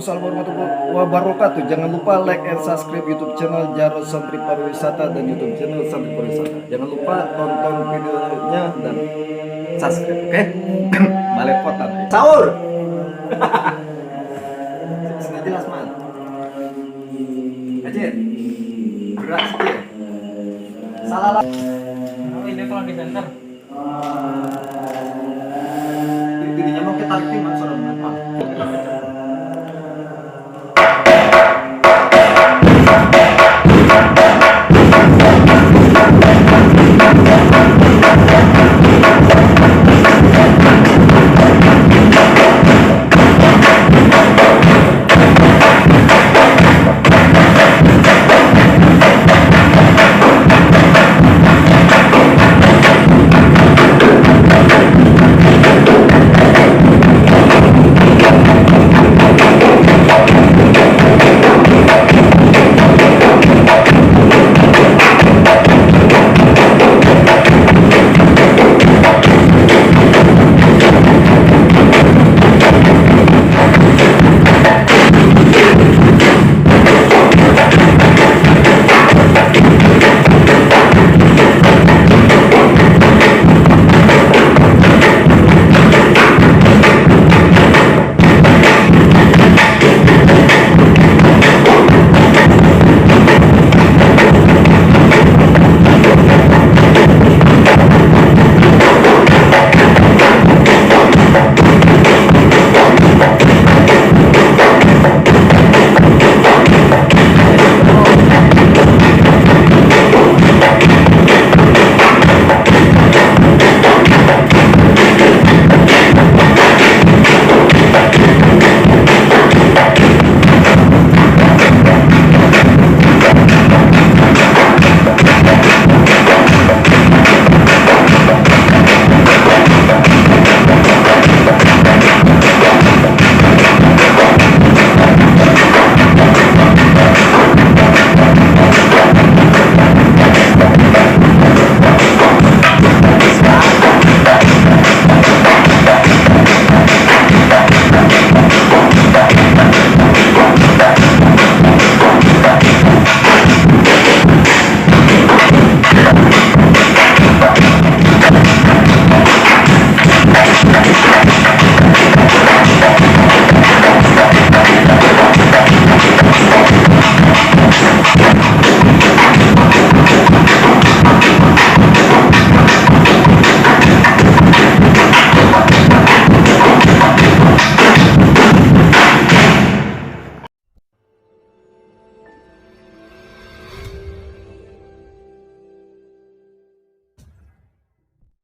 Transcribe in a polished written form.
Waalaikumsalam warahmatullahi wabarakatuh. Jangan lupa like and subscribe YouTube channel Jarod Santri Pariwisata dan YouTube channel Santri Pariwisata. Jangan lupa tonton videonya dan subscribe, oke? Balepotan. Sahur. Sudah jelas, Man. Acit. Berat sedikit. Salah lah. Oh, ini kalau di center. Dirinya mau kita tarik tim, Man, suara.